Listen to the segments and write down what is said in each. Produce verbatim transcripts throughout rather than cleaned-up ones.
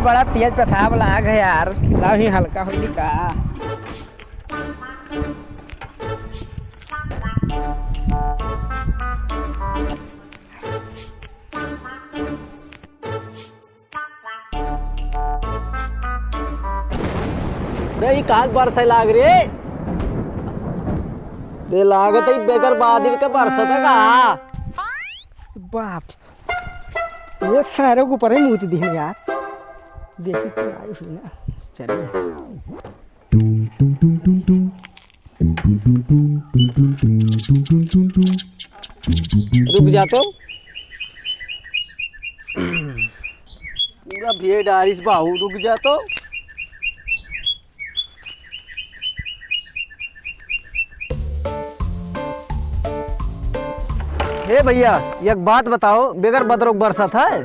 बड़ा तेज पेशाब लाग है यार, लाओ ही हल्का होई का। रे, ई कहाँ बरसे लाग रे? रे, लागत है बेगर बादल के बरसत है का? बाप, वो सारे के ऊपर ही मूत दी यार। देखिस तो आई हुई ना, चलिए। रुक जा तो। पूरा भीड़ डारिस बाहू, रुक जा तो। हे भैया, एक बात बताओ, बेगर बदरोक बरसत है?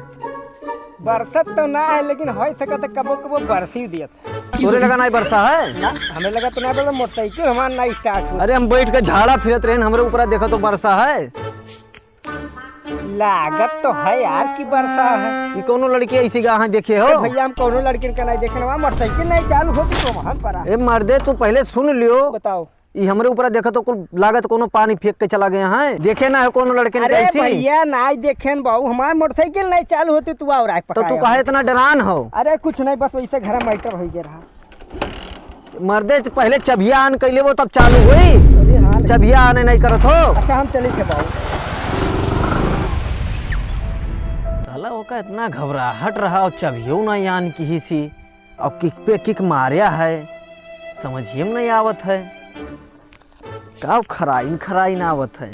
बरसत तो ना है, लेकिन हो सकत है कबो कबो बरसी दियत। तोरे लगा नाई बरसा है? ना, हमें लगा तो ना, बोला मोटरसाइकिल हमार ना start हो। अरे, हम बैठ के झाड़ा फिरत रहेन, हमरे ऊपरा देखा तो बरसा है। लागत तो है यार कि बरसा है। ई कौनो लड़की ऐसी गा है देखे हो? अरे भैया, हम कौनो लड़किन का नहीं देखे ना, मोटरसाइकिल नहीं चालू होती तो वहाँ पर आ। ए मर्दे, तू पहले सुन लियो। बताओ। ई हमरे ऊपर देखा तो कुल लागत कोनो पानी फेंक के चला गया है। देखे ना है कोनो लड़के ने अरे कैसी? भैया, नाई देखेन बाऊ, हमार मोटरसाइकिल नहीं चालू होती, तू और आके तो तू पकाया काहे हो। इतना डरान हो? अरे कुछ नहीं, बस वैसे घर में मैटर हो गया रहा। मर्दे, तो पहले चबिया आन कैले वो तब चालू हुई। अरे हाँ, लेकिन चबिया आने नहीं करत हो। अच्छा, हम चली थे बाऊ। साला ओका इतना घबराहट रहा और चबियो ना आन किही सी। अब किक पे किक मार्या है, समझिए में नहीं आवत है। का खराइन खराइन आवत है।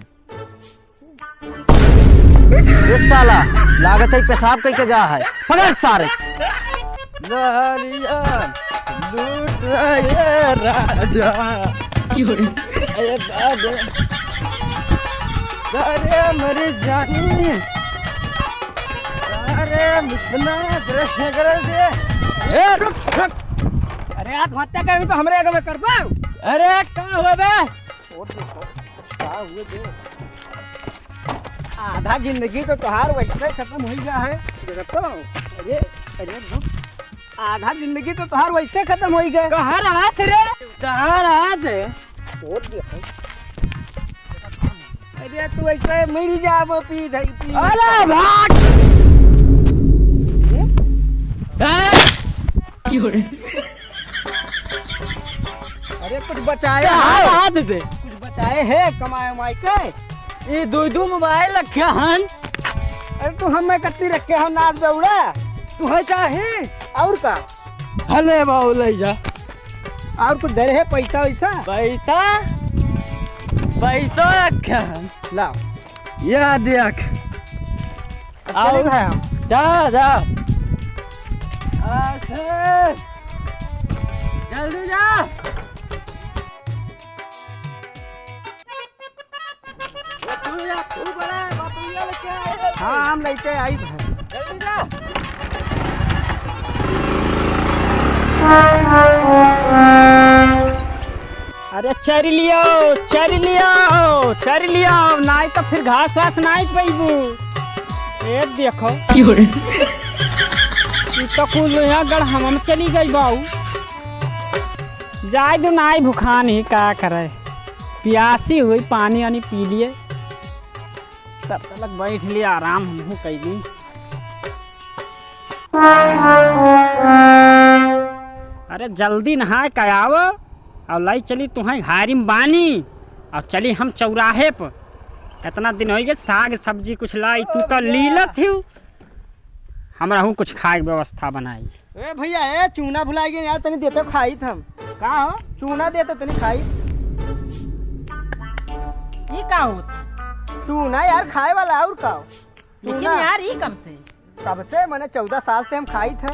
ए साला, लागत है पेशाब कइके गा है। पकड़ सारे। लहरिया लूट रे राजा। अरे बाप रे। अरे मरी जानी। अरे मिसना, दृश्य कर दे। ए, रुक, रुक। अरे, आत्महत्या करबी तो हमरे आगे में करबा। अरे, का हुआ बे? छोड़ दे, छोड़। का हुआ बे? आधा जिंदगी तो तोहार वैसे खत्म हो गया है। देखा तो, अरे, अरे, रुक। आधा जिंदगी तो तोहार वैसे खत्म हो गया। कहाँ रहत रे? कहाँ रहत है? छोड़ दे। अरे तू ऐसे मर जाबो पी धई पी। अरे भाग! ए? ए? अरे कुछ बचाए का है? हाथ दे। कुछ बचाए है कमाए उमाए के? ये दो दो मोबाइल रखे हन। अरे तू हमें कत्ती रखे हो नाच दौड़ा? तू है चाहे? और का? हले बाबू ले जा। और कुछ दे रहे पैसा वैसा? पैसा? पैसा रखे हन। ला। या देख। चले आओ। भाई हम। जा, जा। अच्छा। जल्दी जा। तू या, तू बड़ा बाटुया लेके आए। हाँ, हम लेके आई भाई। जल्दी जा। अरे चरी लियो, चरी लियो, चरी लियो, नाई तो फिर घास वास नाई पैबू। ए देखो। क्यों रे? ई तो कुल यहाँ गढ़ हम चली गई बाऊ। जाए दो, नाई भुखान ही का करे, पियासी हुई, पानी वानी पी लिए, तब तलक बैठ लिए, आराम हमहू कैली। अरे जल्दी नहाए के आवो और लाई चली तुहैं घारी में बानी और चली हम चौराहे पर। इतना दिन होइ गए साग सब्जी कुछ लाई, तू तो लीलत ही। हमरा हूँ कुछ खाए के व्यवस्था बनाई। ए भैया, ए चूना भुला गए यार, तनी देते खाई हम। का हो? चूना देते तनी खाई। ये का होत? चूना यार खाए वाला और का हो? लेकिन चूना। यार, ये कब से? कब से, मने चौदह साल से हम खाई थे।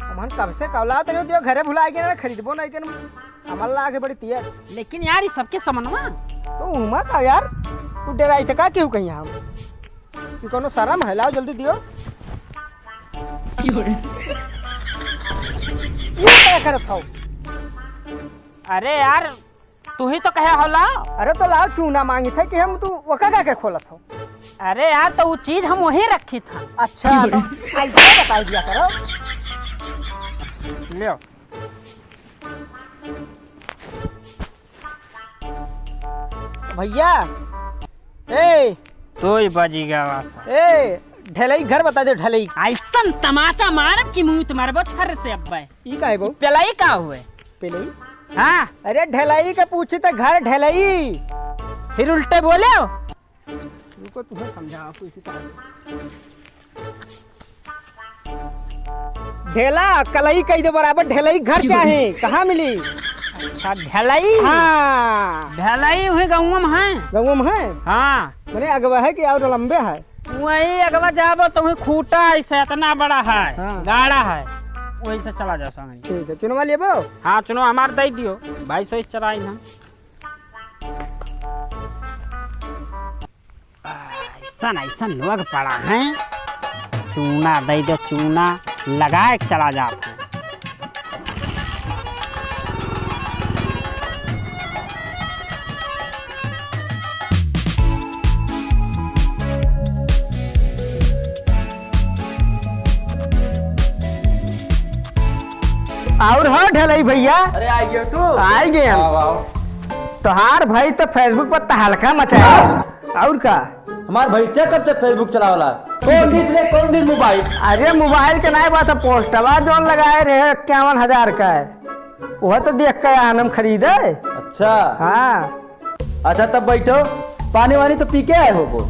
हमन कब से कौला तनी दियो, घरे भुला गए ना, खरीदबो नहीं तेन। हमर लागे बड़ी तियर। लेकिन यार, ये सबके समनवा। तो उमा का यार, तू डराई त का क्यों कहीं हम? तू कोनो शरम है? लाओ जल्दी दियो। ये क्या करत हो? अरे यार, तू ही तो कहे होला। अरे तो लाओ चूना मांगी थे कि हम तू ओका का के खोलत हो? अरे यार, तो वो चीज हम वहीं रखी था। अच्छा, तो ऐसे बताई दिया करो। लियो। भैया, ए, तोय बजी गवा। ए, ढेलई घर बता दे, ढेलई। अइसन तमाचा मारब कि मुँह त मरबो छर से अब्बे। ई का है बहू? पेलई का हुए? पेलई? हाँ। अरे ढेलई के पूछी त घर ढेलई। फिर उल्टे बोले हो? रुको, तुम्हें समझाओ, कुछ इसी तरह। ढेला, कलई कई दे बराबर, ढेलई घर चाहे, कहाँ मिली? अच्छा, ढेलई? हाँ। ढेलई वही गाँव में है। गाँव में है? हाँ। मने अगवा है कि और लंबे है? वही अगवा जाबो तो वही खूटा ऐसे इतना बड़ा है, हाँ। गाढ़ा है, वही से चला जाओ संगे। ठीक है, चुनवा लेबो? हाँ, चुनवा हमार दे दियो, भाई सोच चलाई हम। अइसन, अइसन लोग पड़ा है, चूना दे दो, चूना लगाए के चला जात है। और हो ढलई भैया? अरे, आ गयो तू? आ गए हम। आओ, आओ। तोहार भाई तो Facebook पर तहलका मचाया। हाँ? और का? हमार भैंसिया कब से Facebook चलावला? कौन दिस रे, कौन दिस मोबाइल? अरे, मोबाइल के नाय बात है, पोस्टवा जौन लगाए रहे इक्यावन हजार का है, वह तो देख के आन हम खरीदे। अच्छा। हाँ। अच्छा, तब बैठो, पानी वानी तो पी के आए होबो।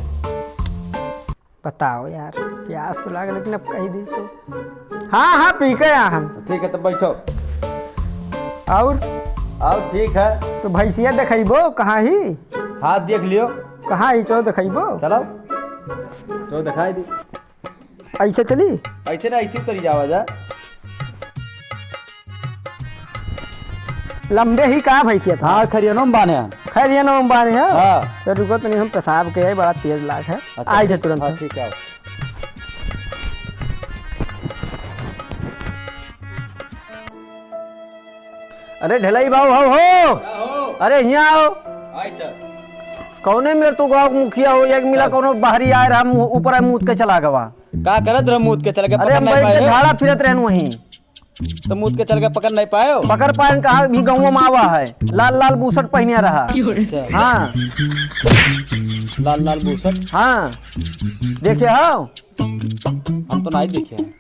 बताओ यार, प्यास तो लागे, लेकिन अब कही दी तो। हाँ, हाँ, पी के आ हम। ठीक है, तब बैठो। और? और ठीक है। तो भैंसिया देखइबो, कहाँ ही? हाँ, देख लियो। कहाँ ही, चलो देखइबो। चलो, चलो दिखाई दी। ऐसे चली? ऐसे ना, ऐसे चली जावा जा। लंबे ही का भैंसिया था? हाँ, खरियनो में बाने हैं। खरियनो में बाने हैं? हाँ। तो रुको तनी, हम पेशाब के, बड़ा तेज लाग है। अच्छा। आई थे तुरंत। हाँ, ठीक है। अरे ढलई बाबू, हो, हो। का हो? अरे हियाँ आओ। आई था। कौने मेर तू गाँव के मुखिया हो, एक मिला का? कौनो बाहरी आए रहा, मुँह ऊपर आए, मूत के चला गवा। का करत रह, मूत के चला गवा, अरे पकड़ हम नहीं बैठ के पाए हो? झाड़ा फिरत रहन वहीं। तो मूत के चल के पकड़ नहीं पाए हो? पकड़ पाए, कहा भी गाँव में आवा है, लाल लाल बुसट पहिनिया रहा। अच्छा। हाँ। लाल लाल बुसट? हाँ। देखे हो? हम तो नहीं देखे हैं।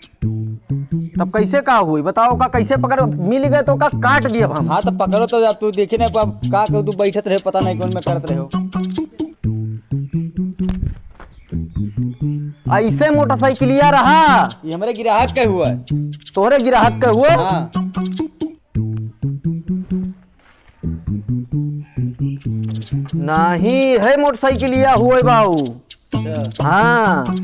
तब कैसे का हुई बताओ, का कैसे पकड़ मिल गए तो का काट दिए अब हम। हाँ, तो पकड़ो तो, अब तू देखे ना, अब का, का तू बैठत रहे, पता नहीं कौन में करत रहे हो। ऐसे मोटरसाइकिलिया रहा। ये हमरे गिराहक के हुआ है। तोहरे गिराहक के हुआ? हाँ। नाही है मोटरसाइकिलिया हुए बाऊ। अच्छा। हाँ।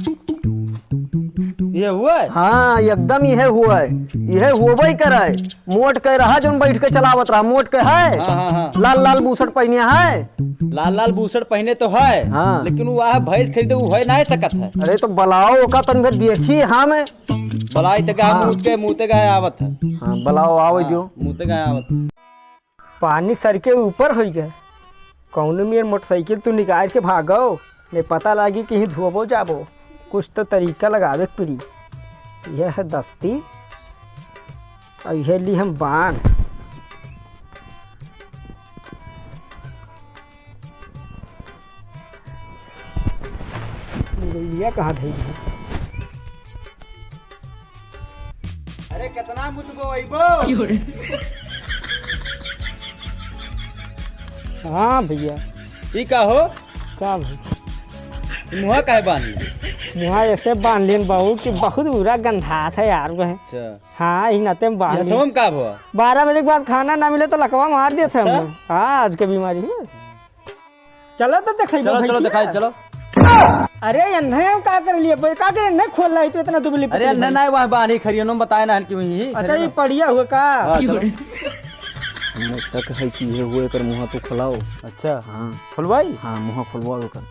ये हुआ है? हाँ, एकदम इहे हुआ है। इहे होबे करे। मोट के रहा जोन बैठ के चलावत रहा, मोट के है। हाँ, हाँ, हाँ। लाल लाल बुसट पहिने है। लाल लाल बुसट पहिने तो है, हाँ। लेकिन वो वह भैंस खरीदे, वो है ना सकत है। अरे तो बलाओ ओका तन भे देखी हम। बलाई ते का हाँ। मूत के, मूते का आवत है। हाँ, बलाओ आवे हाँ, जो। मूते का आवत है। पानी सर के ऊपर होइ गए। कौनो मेर मोटरसाइकिल तू निकाल के भागो, नहीं पता लागी कहीं धोबो जाबो। कुछ तो तरीका लगावे के पड़ी। यह है दस्ती और यह ली हम बाण। मुरैया कहाँ धइल है? अरे, कितना मुतबो अइबो? हाँ भैया। ई का हो? का भाई? मुँहा काहे बांध ले? मुँहा ऐसे बांध लेन बाबू कि बहुत बुरा गंधात है यार वह। अच्छा। हाँ, ई नाते में बांध ये लेन। तो हम का भवा? बारह बजे के बाद खाना ना मिले तो लकवा मार देत है अच्छा? हम। हाँ, आज के बीमारी है। चलो तो देखाई चलो, दो चलो, भैया। दिखाई, चलो। अरे, एन्हे हम का कर लिए? का करे, एन्हे खोल लाई तू इतना दुबली अरे, पतली एन्हे भाई। ना, वहाँ बानी खरियनो में बताए ना कि वहीं अच्छा, खरियनो। ये पड़िया हुआ का? हाँ, चलो। हमें शक है कि ये हुए कर मुँह तो खुलाओ। अच्छा। हाँ। खुलवाई? हाँ, मुँह खुलवाओ कर।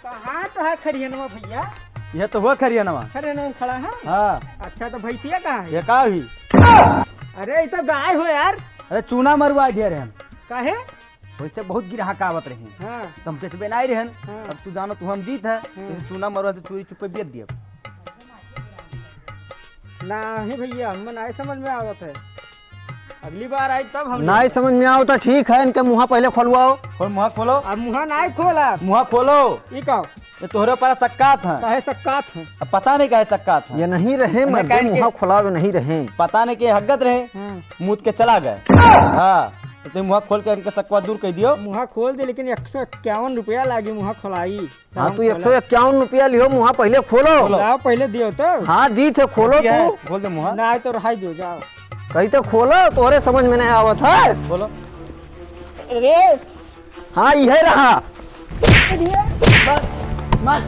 कहाँ तो है खरियनवा भैया? ये तो हुआ खरियनवा। खरियनवा में खड़ा है? हाँ। अच्छा, तो भैंसिया कहाँ है? ये का हुई? अरे, ये तो गाय हो यार। अरे, चूना मरवा दिया रे हम। काहे? वैसे बहुत गिराहक आवत रहे। हाँ। तो हम बेचबे नाहीं रहन। हाँ। अब तू जानो, तू हम जीत है, हाँ। तो चूना मरवा से चोरी चुप्पे बेच दिया। नाहीं भैया, हमें नाहीं समझ में आवत है। अगली बार आई तब हम नाहीं समझ में आवत है, ठीक है, इनके मुँहा पहले खोलवाओ। खोल, मुँहा खोलो। अब मुँहा नाहीं खोला। मुँहा खोलो। ई का? ये तोहरे ऊपर सक्कात है। काहे सक्कात है? अब पता नहीं काहे सक्कात है। ये नहीं रहे, इन्हें मर्दे, काहे के मुँहा खोलावे नहीं रहे। पता नहीं के हगत रहे, हाँ। मूत के चला गए। हाँ, तो तुम मुँहा खोल के इनके सक्का दूर कर दियो। मुँहा खोल दे, लेकिन एक सौ इक्यावन रुपया लागी मुँहा खोलाई। हाँ, तू एक सौ इक्यावन रुपया लियो, मुँहा पहिले खोलो। खोलो। लाओ, पहिले दियो तो। हाँ, दी थे, खोलो तू। खोल दे मुँहा। नाहीं तो रहाई दो, जाओ। कही तो खोलो, तोहरे समझ में नहीं आवत है। खोलो। अरे। हाँ, इहे रहा। मार, मार।